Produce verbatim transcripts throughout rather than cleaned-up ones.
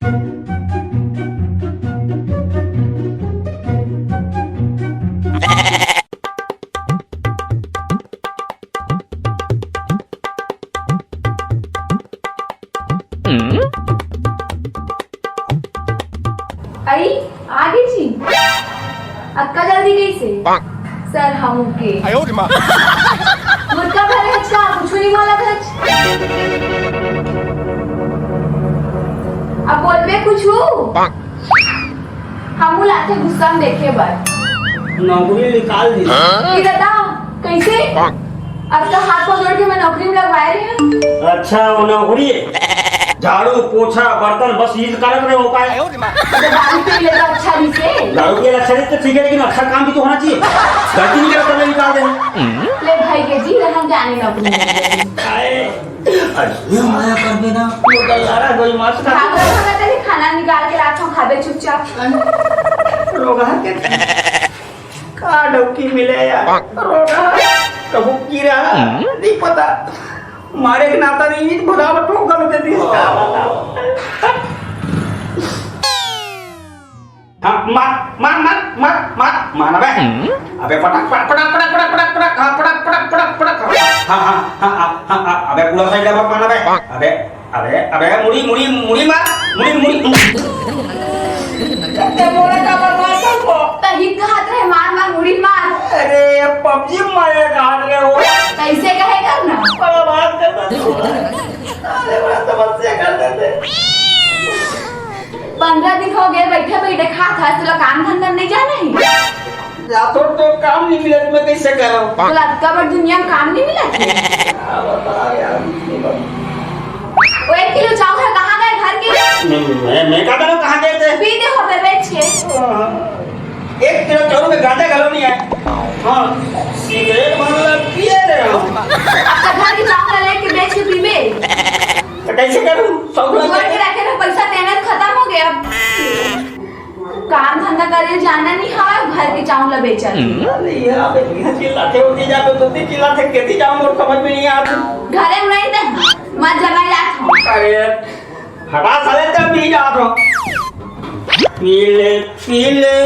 अई, आ गे जी। अतका जल्दी कइसे? सर, हमू के। मुर्गा भरे हच का? कुछु नइ बोलत हच। अब बोलबे कुछु? हमू लाथे गुस्सा म देखे बर। नौकरी निकाल दी। ए दादा, कइसे? अब तो हाथ पाँव जोड़ के मैं नौकरी में लगवाए रहे हूँ। अच्छा, वो नौकरी है? झाड़ू, पोछा, बर्तन, बस ये करत रहे हो का? तो दारू पी ले तो अच्छा नहीं से। दारू पी ले अच्छा नहीं तो ठीक है, लेकिन अच्छा काम भी तो होना चाहिए। गलती नहीं करता, मैं निकाल दे। ले भाई के जी, हम जाने नौकरी में। अरे, ये माया कर देना। वो गल्लारा कोई मस्त था। भागो, भागो, तेरे खाना निकाल के लाता हूँ, खाबे चुपचाप। रोगहा के का डौकी मिले यार? रोगहा, कभू कीरा, नहीं पता। मारे के नाता नहीं, भगा में ठोकर दे दी। का बताओ? हाँ, मार, मार, मार, मार, मार, मार, अबे। अबे, पटक, पटक, पटक, हाँ, पटक, पटक, पटक, पटक, हाँ। हाँ, हाँ, हाँ, हाँ, हाँ, हाँ, अबे, पूरा side लेबर मार, अबे। अबे, अबे, अबे, मुड़ी, मुड़ी, मुड़ी मार, मुड़ी, मुड़ी। ते मोला का बर्बाद कर को? तही कहत रहे, मार, मार, मुड़ी मार। अरे, ये PUBG में मारे कहत रहे हो। कैसे कहे करना? बर्बाद कर दे तू। अरे, बड़ा तपस्या कर देते। पंद्रह दिन हो गए बैठे बैठे खात हस, तोला काम धंधा नहीं जाना है? जातो तो काम नहीं मिलत, मैं कैसे करूँ? तोला अतका बड़ दुनिया में काम नहीं मिलत है? क्या बताओ यार, मुसीबत। वो एक किलो चाउर है, कहाँ गए घर के? मैं, मैं, मैं क्या करूँ, कहाँ गए थे? पी दे हो बे बेच के। हाँ। एक किलो चाउर में गांजा घलो नहीं है। हाँ, सिगरेट मतलब पिए रहे हो। अब तो घर के चाउर लेके बेच के पीबे। तो कैसे करूँ? सौ रुपया जोड़ के रखे रहे, पैसा तेना खत्म हो गया। काम धंधा करे जाना नहीं हवा, घर के चाउर ला बेचत। अरे यार, इतना चिल्लाते हो, जी जाते तो नहीं चिल्लाते, कैसे जाऊँ, और समझ में नहीं आता। घरे में नहीं दे, मैं जमाई लात हूँ। अरे, हटा साले, तब नहीं जात हो। पीले, पीले,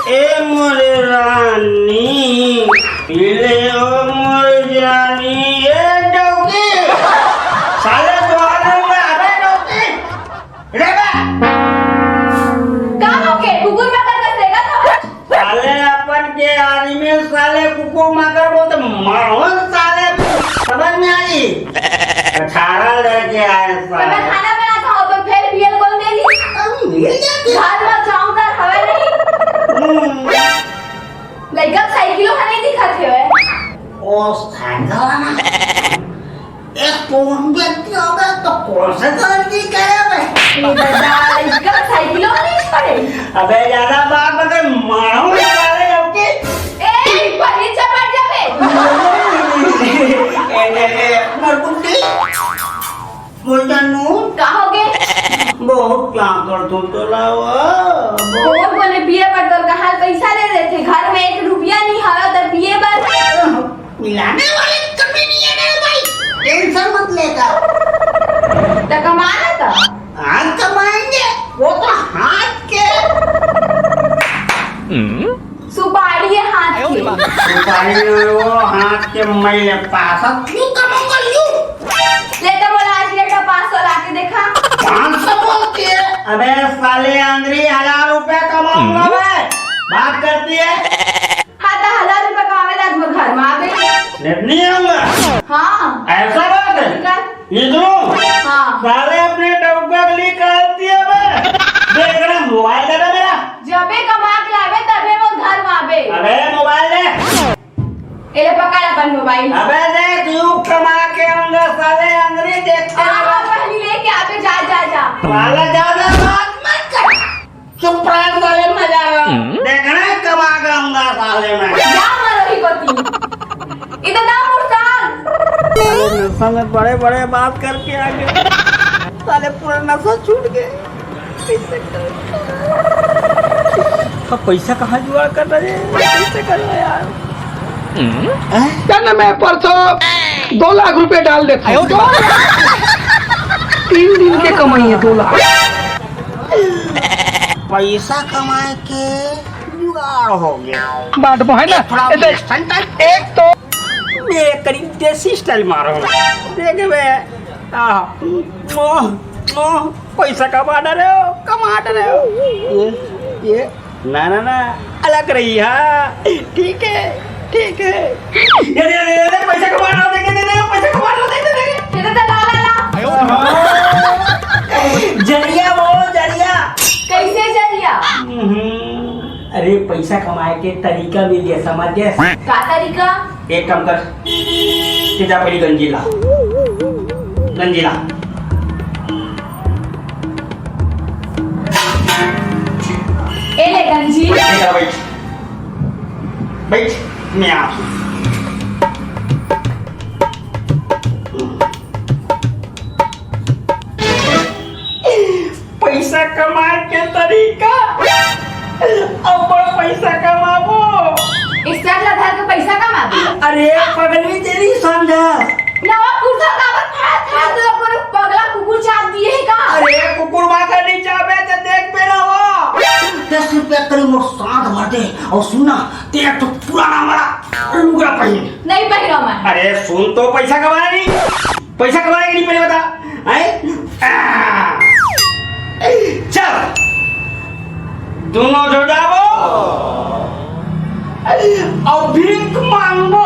ए मोरे रानी, पीले ओ मोरे जानी, ए डौकी। साले, दोबारा में अबे डौकी। रे बे। का हो के? कुकुर माकर कस रेंगत हवस? साले अपन के आदमी साले कुकुर माकर बोलते, मारो साले, समझ में आई? अठारह लड़के आए साले। मैं खाना बनाता हूँ तो फिर बियल कौन दे दी? अब मिल जाती। घर में चाउर हवे नहीं। हम्म। लइका साइकिलो में नहीं दिखत हवे। ओ, साइकिल वाला। एक तो हम व्यक्ति हो गए, तो कौन सा गलती करे बे? ए दादा, इसका साइकिलो नहीं छोड़े। अबे, ज्यादा बात मत कर, मारूंगा साले लोग की। ए, पर नीचे पड़ जावे। ए, ए, ए, मरकुंडी। बोल जानू। का हो गे? बहुत प्यार कर तू तो लावा। कौन बोले पिए पर तोर कहाँ पैसा दे देते? घर में एक रुपया नहीं हवा तो पिए बर। मिलाने वाले कमी नहीं है मेरे भाई, टेंशन मत लेकर। तो कमा ना तो। हाँ, कमाएंगे, वो तो हाथ के। सुपारी है हाथ के। सुपारी में वो हाथ के मैले पासा क्यों कमाऊंगा यूं? ले तो बोला आज ये का पाँच सौ ला के देखा। पाँच सौ बोलती है? अबे साले आंद्री, हजार रुपया कमाऊंगा मैं। बात करती है। हाँ, तो हजार रुपया कमावे ला आज मैं घर में आ गई। नहीं आऊंगा। हाँ। ऐसा बात है? ठीक है। इधरो। हाँ। साले अपने डब्बा के लिए काटती है बे। देख रहा मोबाइल दे दे मेरा। जबे कमा के लावे तबे वो घर में आवे। अबे मोबाइल दे। ए ले पकड़ अपन मोबाइल। अबे देख, यू कमा के आऊंगा साले, अंदर ही देख के हाँ, हाँ, पहली लेके आवे, जा, जा, जा। साला ज्यादा बात मत कर। चुप रह साले, मैं जा रहा हूँ। देखना है कमा के आऊंगा साले मैं। जा मरो ही कोती। इतना मुर्तान। साले नशा में बड़े बड़े बात करके आ गए। साले पूरा नशा छूट गए। अब पैसा कहाँ जुगाड़ कर रहे हैं? कैसे कर रहे हैं यार? क्या नाम है, परसों दो लाख रुपए डाल देता हूँ। तीन दिन के कमाई है दो लाख। पैसा कमाए के जुगाड़ हो गया। बांटबो है ना? थोड़ा ए, देख, western type। एक तो मैं करीब देसी style मारो। देख बे, आ, मोह, मोह, पैसा कमा रहे हो, कमा रहे हो। ये, ये, ना, ना, ना, अलग रही, हाँ। ठीक है, ठीक है। ये दे, दे, दे, दे, पैसा कमा रहा हूँ, दे, दे, दे, दे, पैसा कमा रहा हूँ, दे, दे, दे। दे, दे, दे, ला, ला, ला। जरिया वो, जरिया। कैसे जरिया? हम्म, अरे, पैसा कमाए के तरीका मिल गया, समझ गए? का तरीका? एक काम कर, ते जा पहली गंजी ला, गंजी ला। ए ले गंजी। ए जा बैठ, बैठ, मैं आ। पैसा कमाए के तरीका। अउ बड़ पैसा कमाबो। इस चट ला धर के पैसा कमाबो। अरे पगली, तेरी समझा। नवा कुर्ता काबर फाड़त हस? कोनो पगला कुकुर चाब दिए हे का? अरे कुकुर मार के नहीं चाबे, ते देख पे ना वो। दस रुपया करीब मोर साथ भर दे। अउ सुन ना, तेरा तो पुराना वाला लुगड़ा पहिन। नहीं पहिरो मैं। अरे सुन तो, पैसा कमाना नहीं। पैसा कमाए के नहीं, पहले बता। हैं? आ! चल, दोनों जो जाबो अउ भीख मांगबो।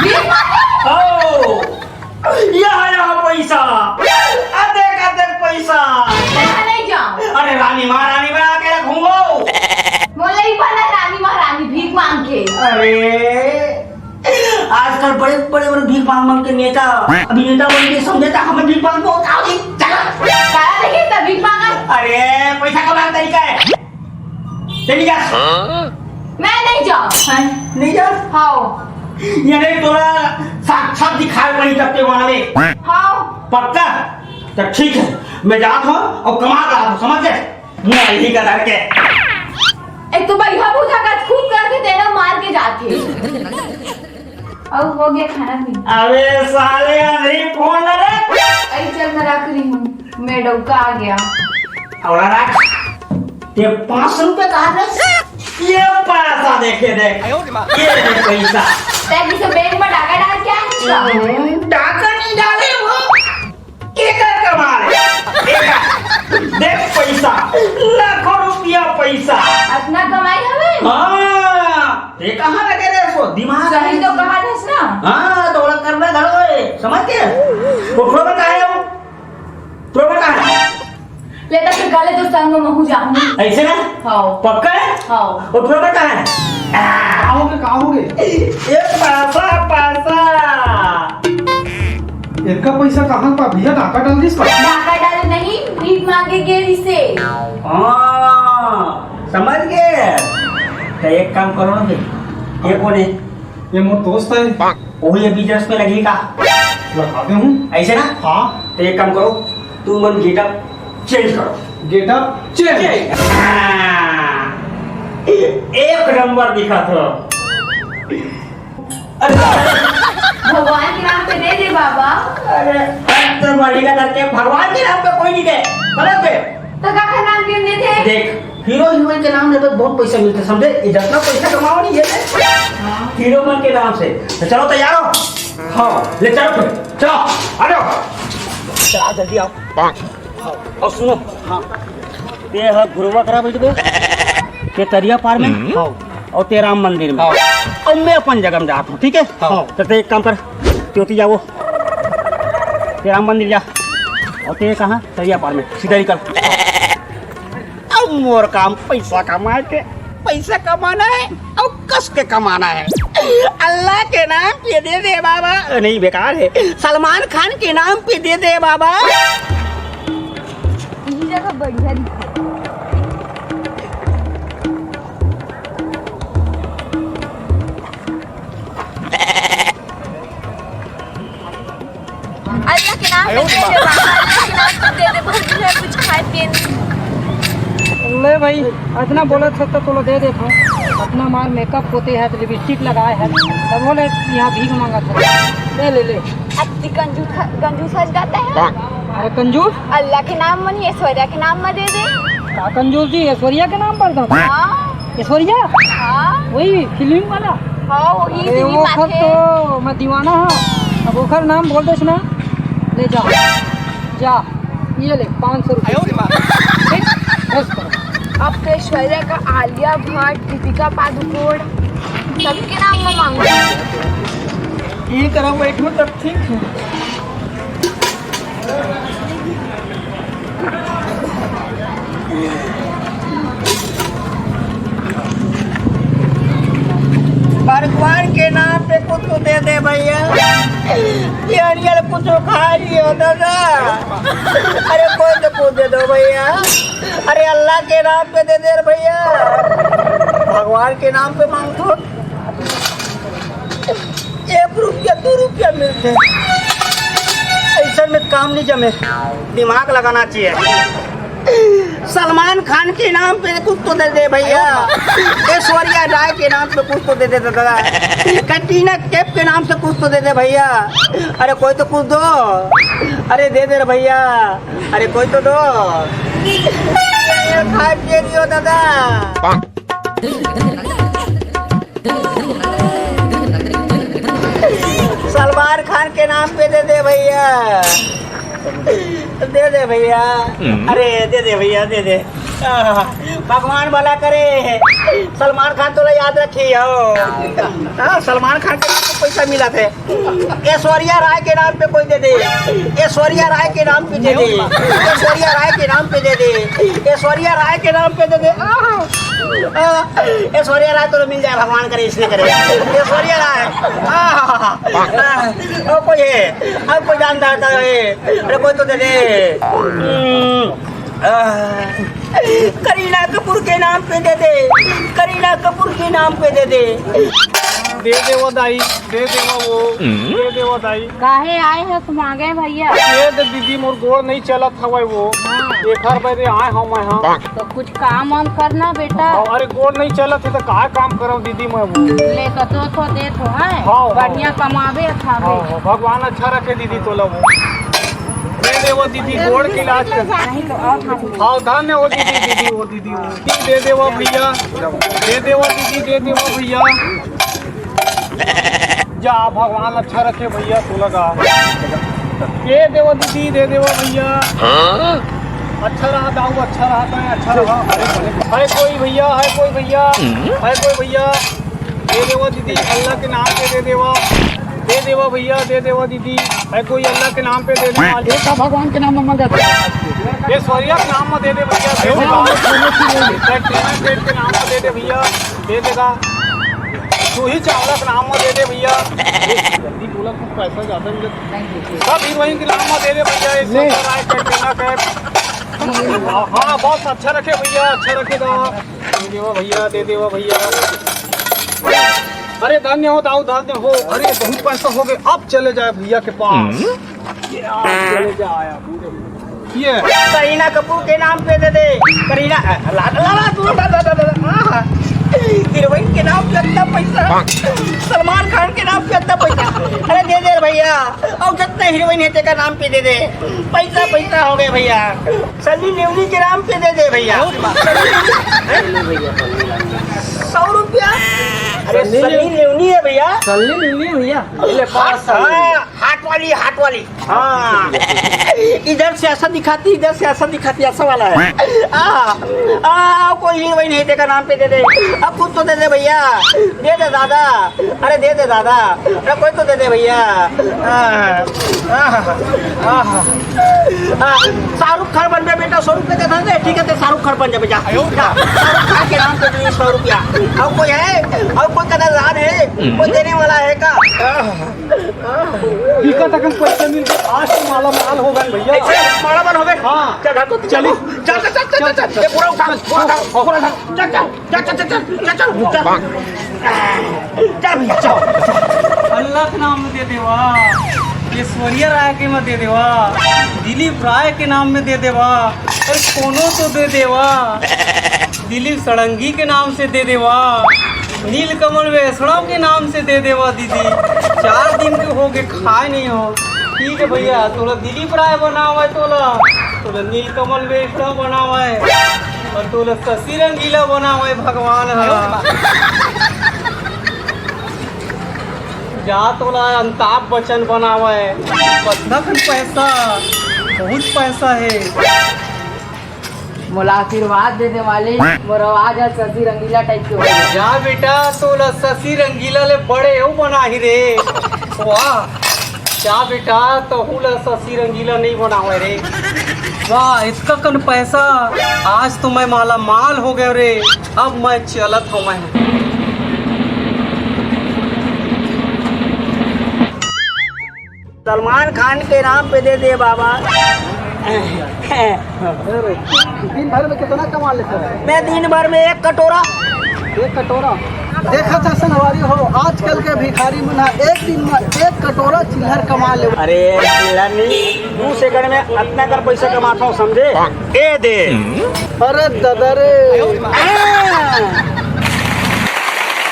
भीख मांगबो? हो। यहाँ, यहाँ पैसा, अतेक, अतेक पैसा। मैं नहीं जाऊँ। अरे रानी महारानी बना के रखूंगो। मोला ही बना रानी महारानी भीख मांग के। अरे आजकल बड़े बड़े मन भीख मांग मांग के नेता, अभिनेता बन के, समझे त हमन भीख मांगबो, का होही? चल। काला देखिस त भीख मांगत। अरे, पैसा कमाए के तरीका हे। चली जा। मैं नहीं जाऊँ। हैं? नहीं जा? हाँ। ये नहीं, तोला साक्षात दिखाए पड़ी तब ते वहाँ ले। हाँ। पक्का? त ठीक हे, मैं जात हूँ अउ कमा के आत हूँ, समझ गए? मुँह यही का धर के। एक तो भैया बूझा का खूब करके तेरा मार के जाथे। अउ हो गया खाना पीना। अबे साले, अभी फोन ना रख। अरे चल, मैं रख रही हूँ, मैं डौका आ गया। अउ रख। ये पाँच सौ रुपए कहाँ रख? ये पैसा देखे देख। ये देख पैसा। तै किसे बैंक में डाका डाल के आया इसका? हम्म, डाका नहीं डाले वो। एकर कमाल हे। एकर। देख पैसा, लाखों रुपया पैसा। अतना कमाई हवे? हाँ, ते कहाँ लगे रे सो? दिमाग सही तो कहा थस ना। हाँ, तो ओला करना घलो हे, समझ के? वो प्रॉब्लम का है वो? प्रॉब्लम का है? ले तो फिर काले तो संग महू जाहूँ। ऐसे ना? हाँ। पक्का है? हाँ। वो प्रॉब्लम का है? का होगे, का होगे? एक पैसा, पैसा। एतका पइसा कहाँ ले पा भैया? डाका डाल दिस का? डाका डाले नहीं, भीख मांगे गे रिसे। हाँ, समझ गे। त एक काम करो ना भई, ये कोन हे? ये मोर दोस्त हे। वही ये business में लगे का? लगा दे हूँ। ऐसे ना? हाँ। त एक काम करो, तुमन getup change करो। Getup change। हाँ। एक नंबर दिखत हो। अरे भगवान के नाम पे दे दे बाबा। अरे, अरे तो मरेगा करके भगवान के नाम पे कोई नहीं दे, गलत है। तो काकर नाम क्यों देथे? देख, हीरो हीरोइन के नाम ले तो बहुत पैसा मिलथे, समझे? ये जितना पैसा कमाओ नहीं, ये ले। हाँ। हीरो मन के नाम से। तो चलो तैयार हो? हाँ, ले चलो फिर, चलो, आ जाओ। चलो, जल्दी आओ। हाँ, और सुनो, हाँ। ते ह घुरवा करा बैठबे, ते तरिया पार में, हाँ। और ते राम मंदिर में, हाँ। और मैं अपन जगह में जात हूँ, ठीक है? हाँ। तो ते एक काम कर, ते ओती जावो, ते राम मंदिर जा, और ते कहाँ? तरिया पार में, सीधा निकल। अब मोर काम पैसा कमाए के, पैसा कमाना है और कस के कमाना है। अल्लाह के नाम पे दे दे बाबा। नहीं, बेकार है, सलमान खान के नाम पे दे दे बाबा। यही जगह बढ़िया दिखा। अल्लाह के नाम पे दे दे बाबा, अल्लाह के नाम पे दे दे, भौजी है कुछ खाए पिए नहीं। ले भाई, अतना बोलत हस त तोला दे देत हूँ। अतना मार मेकअप पोते हस, लिपस्टिक लगाए हस, तभो ले यहाँ भीख मांगत हस। ले, ले, ले। अति कंजूस, कंजूस हस जाता है। अरे कंजूस? अल्लाह के नाम म नहीं, ऐश्वर्या के नाम म दे दे। का कंजूसी, ऐश्वर्या के नाम पर था? हाँ। ऐश्वर्या? हाँ। वही फिल्म वाला? हाँ, वही अरे, फिल्म वो खत आथे। तो मैं दीवाना हूँ। अब ओखर नाम बोल देस ना, ले जा, जा, ये ले पाँच सौ रुपये। ठीक? बस करो। अब तो ऐश्वर्या का आलिया भट्ट, दीपिका पादुकोण, सबके नाम में मांगू। ये करो, बैठो तब ठीक है। भगवान के नाम पे कुछ तो दे दे भैया, ये अड़ियल कुछ खा लियो दादा। अरे कोई तो कुछ दे दो भैया, अरे अल्लाह के नाम पे दे दे रे भैया, भगवान के नाम पे मांगथों। एक रुपया दू रुपया मिलथे, अइसन में काम नहीं जमे, दिमाग लगाना चाहिए। सलमान खान के नाम पे कुछ तो दे दे भैया, ऐश्वर्या राय के नाम पे कुछ तो दे दे दादा, कटरीना कैफ के नाम से कुछ तो दे दे भैया। अरे कोई तो कुछ दो, अरे दे दे रे भैया, अरे कोई तो दो। ये खा के दियो दादा। सलमान खान के नाम पे दे दे भैया, दे दे भैया। अरे दे दे भैया, दे दे। आह, भगवान भला करे, सलमान खान तोला याद रखी हो। हाँ, सलमान खान के नाम पे पैसा मिला थे। ऐश्वर्या राय के नाम पे कोई दे दे, ऐश्वर्या राय के नाम पे दे दे, ऐश्वर्या राय के नाम पे दे दे, ऐश्वर्या राय के नाम पे दे दे। आह, आह, ऐश्वर्या राय तो मिल जाए, भगवान करे, इसने करे। ऐश्वर्या राय, आह, आह, और कोई है, और कोई जानता है? अरे कोई तो दे दे। हम्म। आह, करीना कपूर के नाम पे दे दे, करीना कपूर के नाम पे दे दे। दे दे वो दाई, दे दे वो, दे दे वो दाई। काहे आए हस मांगे भैया? ये दे दीदी, मोर गोड़ नहीं चलत हवय वो। हाँ। एकर बर आए हंव मैं, हाँ। तो कुछ काम वाम करना बेटा। हाँ, अरे गोड़ नहीं चलत हे तो काय काम करव दीदी मैं वो। ले तो दो तो दे तो है। हाँ, हाँ। बढ़िया कमाबे खाबे। हाँ, हाँ, भगवान अच्छा रखे दीदी तोला वो। दे दे वो दीदी, गोड़ के इलाज कर। नहीं तो और हाथ में। हाँ, धन्य हो दीदी, दीदी वो दीदी वो। दे दे वो भैया, दे दे वो दीदी, दे दे वो भैया। जा भगवान अच्छा रखे भैया तोला गा। दे देवा दीदी, दे देवा भैया। हाँ? अच्छा रहा दाऊ, अच्छा रहा, तैं अच्छा रहा। है कोई भैया, है कोई भैया, है कोई भैया? दे देवा दीदी, अल्लाह के नाम पे दे देवा, दे देवा भैया, दे देवा दीदी, है कोई अल्लाह के नाम पे दे देवा। ये का भगवान के नाम में मंगत? ये ऐश्वर्या के नाम में दे दे भैया, दे देवा। हाँ, हाँ, हाँ। कैटरीना कैफ के नाम में दे दे भैया, दे देगा। जूही चावला के नाम में दे दे भैया। जल्दी बोला, कुछ पैसा ज्यादा मिले। सब हीरोइन के नाम में दे दे भैया, ये ले। ऐश्वर्या राय, कैटरीना कैफ। हाँ, हाँ, बहुत अच्छा रखे भैया, अच्छा रखेगा। दे देवा भैया, दे देवा भैया। अरे धन्य हो दाऊ, धन्य हो। अरे बहुत पैसा हो गए, अब चले जाए भैया के पास। ये आप चले जाए आप। ये करीना कपूर के नाम पे दे दे। करीना, ला, ला, ला, तू, ला, ला, ला, ला, हाँ। हीरोइन के नाम पे इतना पैसा, सलमान खान के नाम पे इतना पैसा। अरे दे दे रे भैया, अउ जितना हीरोइन हे तेकर नाम पे दे दे। पैसा पैसा हो गए भैया। सनी लियोनी के नाम पे दे दे भैया। सौ रुपया। अरे सनी लियोनी है भैया। सनी लियोनी है भैया। ले पाँच सौ। हाँ, हाथ वाली, हाथ वाली। हाँ। इधर से ऐसा दिखाती, इधर से ऐसा दिखाती, ऐसा वाला है। आ, आ, कोई हीरोइन हे तेकर नाम पे दे दे। अब कुछ तो दे दे भैया, दे दे दादा। अरे दे दे दादा, अरे कोई तो दे दे भैया। आ, आ, आ, आ, शाहरुख खान बनबे बेटा, सौ रुपया दे दे, ठीक है, ते शाहरुख खान बन जा बेटा। जा, शाहरुख खान के नाम पे दे सौ रुपया। अउ कोई है? अउ कोई कदरदान है? कोई देने वाला है का? बिकट अकन पैसा मिल के आज तो माला माल हो गए भैया। ऐसे माला माल हो गए? हाँ। चल, चल, चल, चली। चल, चल, चल, चल, चल, चल। चल, ये पूरा उठा, पूरा उठा, पूरा उठा। चल, चल, चल, चल, चल, चल, चल, चल। चल भैया, चल। अल्लाह के नाम में दे देवा, ऐश्वर्या राय के में दे देवा, दिलीप राय के नाम में दे देवा, अरे कोनो तो दे देवा। दिलीप षडंगी के नाम से दे देवा, नीलकमल वैष्णव के नाम से दे देवा दीदी। चार दिन के हो गए, खाए नहीं हो। ठीक है भैया, तोला दिलीप राय बनावा है, तोला, तोला नीलकमल वैष्णव बनावा है। अउ तोला शशि रंगीला बनावय भगवान ह। जा तोला अमिताभ बच्चन बनावय। कतना कन पैसा, बहुत पैसा हे। मोला आशीर्वाद दे दे मालिक, मोर आवाज ह शशि रंगीला टाइप के हो जाए। जा बेटा, तोला शशि रंगीला ले बड़े अउ बनाही रे। वाह, जा बेटा, तहू ला शशि रंगीला नइ बनावय रे। वाह, इतका कन पैसा, आज तो मैं माला माल हो गयो रे। अब मैं चलत हूँ मैं। सलमान खान के नाम पे दे दे बाबा। दिन भर में कितना कमा लेता है? मैं दिन भर में एक कटोरा। एक कटोरा। देखा था संगवारी हो, आजकल के भिखारी मन ह एक दिन में एक कटोरा चिल्हर कमा ले। अरे चिल्हर नहीं, दू सेकंड में अतना कर पैसा कमाता हूँ, समझे? ए दे। अरे दादा रे।